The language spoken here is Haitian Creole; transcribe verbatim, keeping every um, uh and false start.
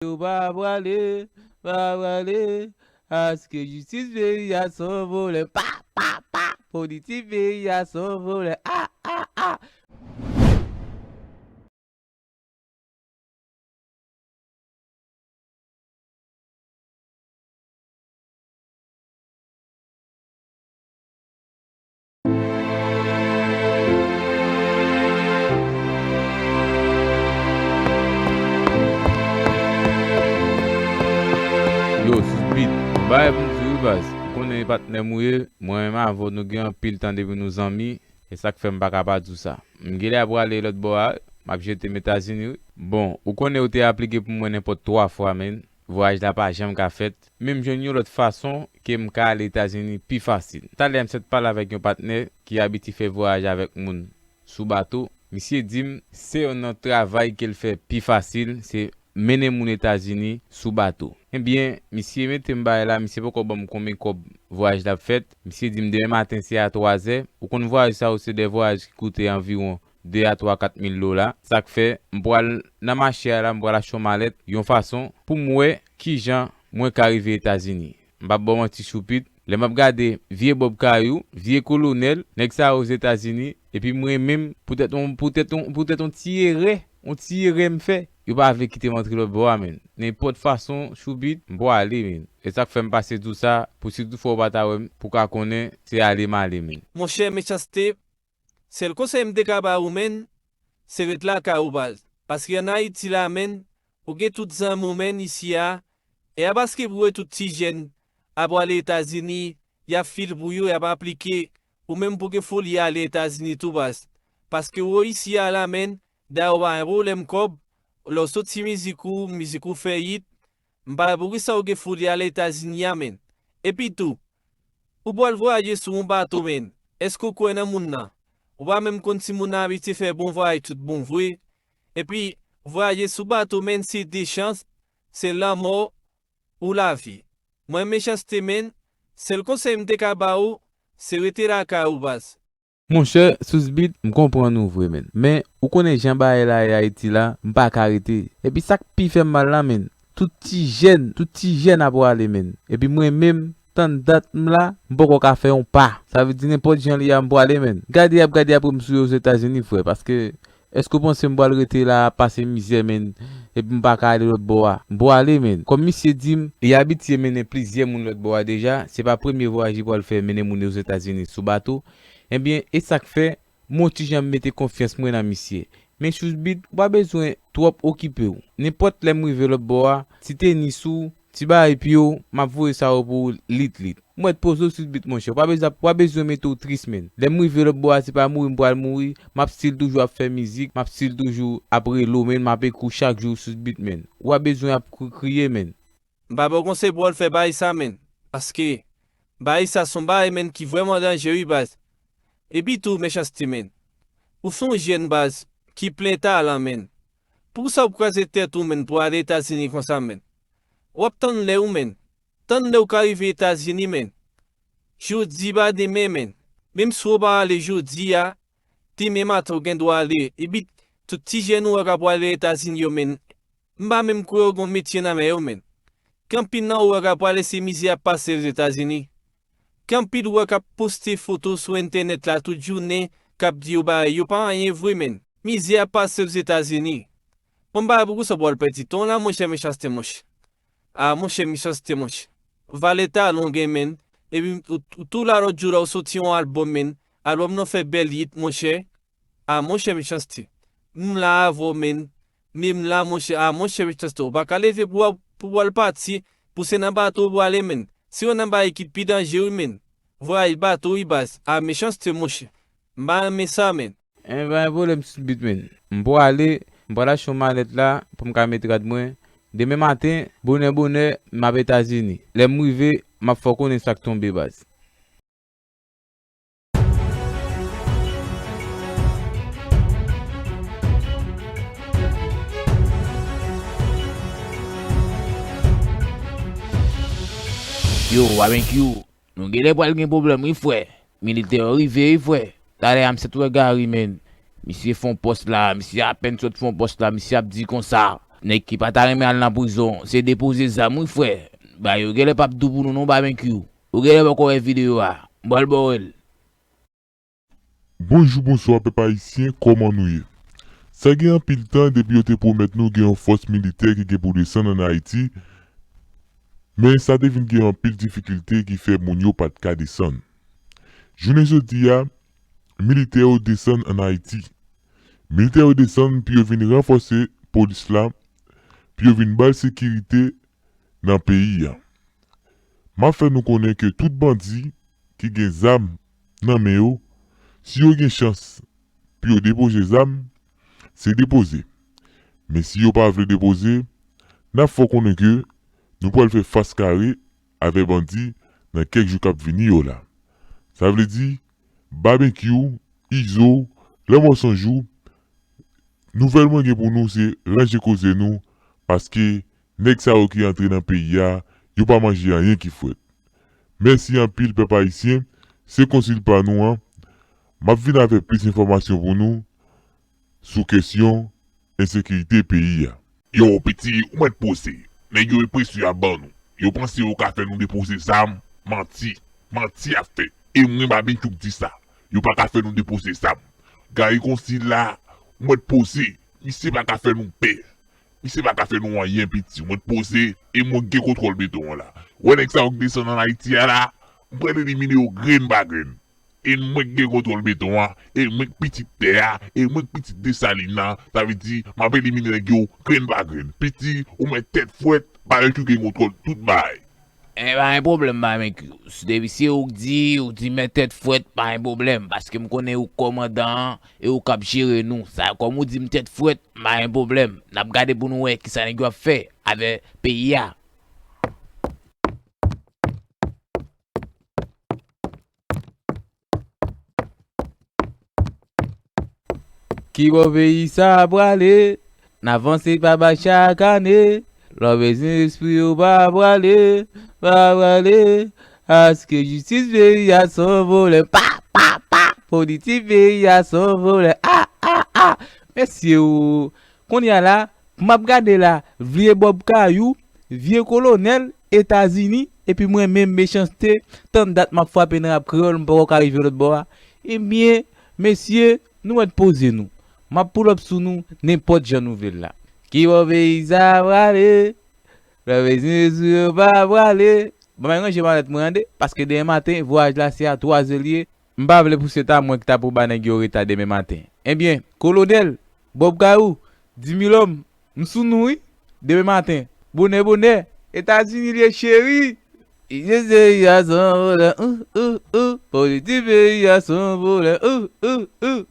Yo pa prale, pa prale. Paske jistis peyi a se yon volè. Pa, pa, pa. Politik peyi a se yon volè. A, a, a. Yo, Sous Beat, bagay pou m di w wi baz. Ou konnen e patnè m ou ye, mwen menm avè w nou gen anpil tan depi nou zanmi, e sa k fè m pa ka pa di w sa. M genlè ap prale lòt bò a, m ap jete m Etazini wi. Bon, ou konnen yo te aplike pou mwen nenpòt twa fwa, men vwayaj la pa janm ka fèt. Men m jwenn yon lòt fason ke m ka ale Etazini pi fasil. Talè m sot pale avèk yon patnè ki abitye fè vwayaj avèk moun sou bato. Misye di m se yonn nan travay ke l fè pi fasil, se mennen moun Etazini sou bato. Ebyen, misye mete m bagay la, misye poko ban m konbyen kòb vwayaj la ap fèt. Misye di m demen maten se a twazè. Ou konn vwayaj sa yo se de vwayaj ki koute anviwon de a twa, kat mil dola. Sa k fè, m pral nan mache a la, m pral achte yon malèt, yon fason pou m wè kijan mwen ka rive Etazini. M p ap ba w manti, Choupit, lè m ap gade vye Bòb Kayou, vye Kolonèl, nèg sa yo Ozetazini, epi mwen menm, poutèt yon, poutèt yon, poutèt yon ti erè, yon ti erè m fè, yo pa vle kite m antre lòt bò a, menn. Nenpòt fason, Choupit, m pwale, menn. E sa k fè m pase di w sa, pou si toutfwa w pa ta wè m, pou w ka konnen, se ale m ale, menn. Monchè, Mechanste, sèl konsèy m te ka ba ou, menn, se ret lakay ou, baz. Paske ann Ayiti la, menn, ou gen tout zanmi w, menn, isi a, e a paske pou wè tout ti jèn ap prale Etazini, y ap fil pou yo, y ap aplike, ou menm pou gen foli ale Etazini tou, baz. Paske ou isi a la, menn, dayè ou pa gen pwoblèm kòb, lè w soti mizik ou, mizik ou fè yit, m pa wè poukisa ou gen foli ale Etazini a, menn. Epi tou, ou pral vwayaje sou yon bato, menn. Èske ou kwè nan moun nan? Ou pa menm konn si moun nan abitye fè bon vwayaj tout bon vre. Epi, vwayaje sou bato, menn, se de chans, se lanmò ou lavi. Mwen, Mechanste, menn, sèl konsèy m te ka ba ou, se rete lakay ou, baz. Monchè, Sous Beat, m konprann ou vre, menn. Men, ou konnen jan bagay la ye Ayiti la, m pa ka rete. Epi sa k pi fè m mal la, menn, tout ti jèn, tout ti jèn ap prale, menn. Epi mwen menm, tann dat m la, m poko ka fè yon pa. Sa vle di nenpòt jan li a, m prale, menn. Gade y ap gade apre m sou yo Ozetazini, frè, paske èske w panse m pral rete la ap pase mizè, menn, epi m pa ka ale lòt bò a? M pwale, menn. Kòm misye di m, li abitye mennen plizyè moun lòt bò a deja, se pa premye vwayaj li pral fè mennen moun Ozetazini sou bato. Ebyen, e sa k fè, m yon ti jan mete konfyans mwen nan misye. Men Sous Beat, ou pa bezwen twòp okipe w. Nenpòt lè m rive lòt bò a, ti tenis ou, ti bagay pye w, m ap voye sa yo pou ou lit lit. M wè t poze w Sous Beat, monchè. Ou pa bezwen, ou pa bezwen mete w tris, menn. Lè m rive lòt bò a, se pa mouri m pral mouri, m ap still toujou ap fè mizik, m ap still toujou ap rele w, menn, m ap ekri w chak jou Sous Beat, menn. Ou pa bezwen ap kri-, kriye, menn. M pa ba w konsèy pou w al fè bagay sa, menn. Paske bagay sa se yon bagay, menn, ki vrèman danje, wi, baz. Epi tou, Mechanste, menn, ou se yon jèn, baz, ki plen talan, menn. Poukisa w ap kraze tèt ou, menn, pou w ale Etazini konsa, menn? W ap tann lè w, menn. Tann lè w ka rive Etazini, menn. Jodi pa demen, menn. Menm si w pa ale jodi a, demen maten w gen dwa ale. Epi, tout ti jèn ou wè k ap prale Etazini yo, menn, m pa menm kwè yo gen yon metye nan men yo, menn. Gen anpil nan ou wè k ap prale, se mizè y ap pase Ozetazini. Gen anpil ou wè k ap poste foto sou entènèt la tout jounen, k ap di yo bagay, yo pa anyen vre, menn. Mizè y ap pase Ozetazini. Bon, m pa wè poukisa w pral pèdi tan w la, monchè, Mechanste, monchè. A, monchè, Mechanste, monchè. Valè talan w gen, menn. Epi, ou, ou tou la lòt jou la, ou soti yon albòm, menn. Albòm nan fè bèl yit, monchè. A, monchè, Mechanste. M la avè w, menn. Men m la, monchè. A, monchè, Mechanste, ou pa ka leve pou w, pou w al pati, pou se nan bato ou prale, menn. Se youn nan bagay ki pi danje, wi, menn. Vwayaj bato, wi, baz. A, Mechanste, monchè. M pa renmen sa, menn. Enben, pa gen pwoblèm, Sous Beat, menn. M pwale, m pral achte yon malèt la pou m ka met rad mwen. Demen maten, bonè bonè, m ap Etazini. Lè m rive, m ap fè w konnen sa k tonbe, baz. Yo, Barbecue, nou genlè pral gen pwoblèm, wi, frè. Militè yo rive, wi, frè. Talè a, m sot wè Gary, menn. Misye fè yon pòs la, misye apèn sot fè yon pòs la, misye ap di konsa. Nèg ki pa ta renmen al nan prizon, se depoze zam wi frè. Ba yo genlè p ap dou pou nou non, Babenkyou. Ou genlè poko wè videyo a. M pral ba w wè l. Bonjou, bonswa pèp ayisyen, kòman nou ye? Sa gen anpil tan depi yo te pwomèt nou gen yon fòs militè ki gen pou desann ann Ayiti, men sa te vin gen anpil difikilte ki fè moun yo pa t ka desann. Jounen jodi a, militè yo desann ann Ayiti. Militè yo desann pou yo vin ranfòse polis la, pou yo vin ba l sekirite nan peyi a. M ap fè nou konnen ke tout bandi ki gen zam nan men yo, si yo gen chans pou yo depoze zam, se depoze. Men si yo pa vle depoze, n ap fè w konnen ke nou pral fè fas kare avè bandi nan kèk jou k ap vini yo la. Sa vle di, Babenkyou, Izo, Lanmò San Jou, nouvèl mwen gen pou nou se ranje koze nou, paske nèg sa yo ki antre nan peyi a, yo pa manje anyen ki frèt. Mèsi anpil pèp ayisyen, se konsil pa nou an. M ap vin avèk plis enfòmasyon pou nou sou kesyon ensekirite peyi a. Yo, piti, ou mèt poze. Nèg yo enpresyon y ap ban nou. Yo panse yo ka fè nou depoze zam, manti. Manti y ap fè. E mwen Babenkyou k di sa. Yo pa ka fè nou depoze zam. Gari konsil la, ou mèt poze. Misye pa ka fè nou pè. Misye pa ka fè nou anyen piti. Ou mèt poze. E mwen k gen kontwòl beton an la. Wè nèg sa yo k desann ann Ayiti a la, m pral elimine yo grenn pa grenn. E mwen k gen kontwòl beton an, e mwen k pitit tè a, e mwen k pitit Desalin nan, sa vle di, m ap elimine nèg yo grenn pa grenn. Piti, ou mèt tèt frèt, Babenkyou gen kontwòl tout bagay. E pa gen pwoblèm, Babenkyou. Depi se ou k di, ou di mèt tèt frèt, pa gen pwoblèm, paske m konnen ou k kòmandan an, e ou k ap jere nou. Sa, kòm ou di m tèt frèt, pa gen pwoblèm. N ap gade pou nou wè kisa nèg yo ap fè avè peyi a. Ki bò peyi sa a prale? N avanse pa bay chak ane. Lè w bezwen espri yo pa prale, pa prale. Aske jistis peyi a se yon pwoblèm. Pa, pa, pa. Politik peyi a se yon pwoblèm. A, a, a. Mesye o. Kounye a la, m ap gade la, vye Bòb Kayou, vye kolonèl, Etazini, epi mwen menm mechanste, tann dat m ap frape nan rap kreyòl, m poko ka rive lòt bò a. Ebyen, mesye, nou mèt poze nou. M ap pull up sou nou, nenpòt jan nou vle l la. Ki bò peyi sa a prale? Lè w bezwen sou yo pa prale. Ban m ranje malèt mwen an de, paske demen maten, vwayaj la se a twazè l ye. M pa vle pou se ta mwen ki ta pou ba nèg yo reta demen maten. Ebyen, kolonèl, Bòb Kayou, Dimilòm, m sou nou wi. Demen maten, bonè bonè, Etazini l ye cheri. Jistis peyi a se yon pwoblèm, ou, ou, ou. Politik peyi a se yon pwoblèm, ou, ou, ou.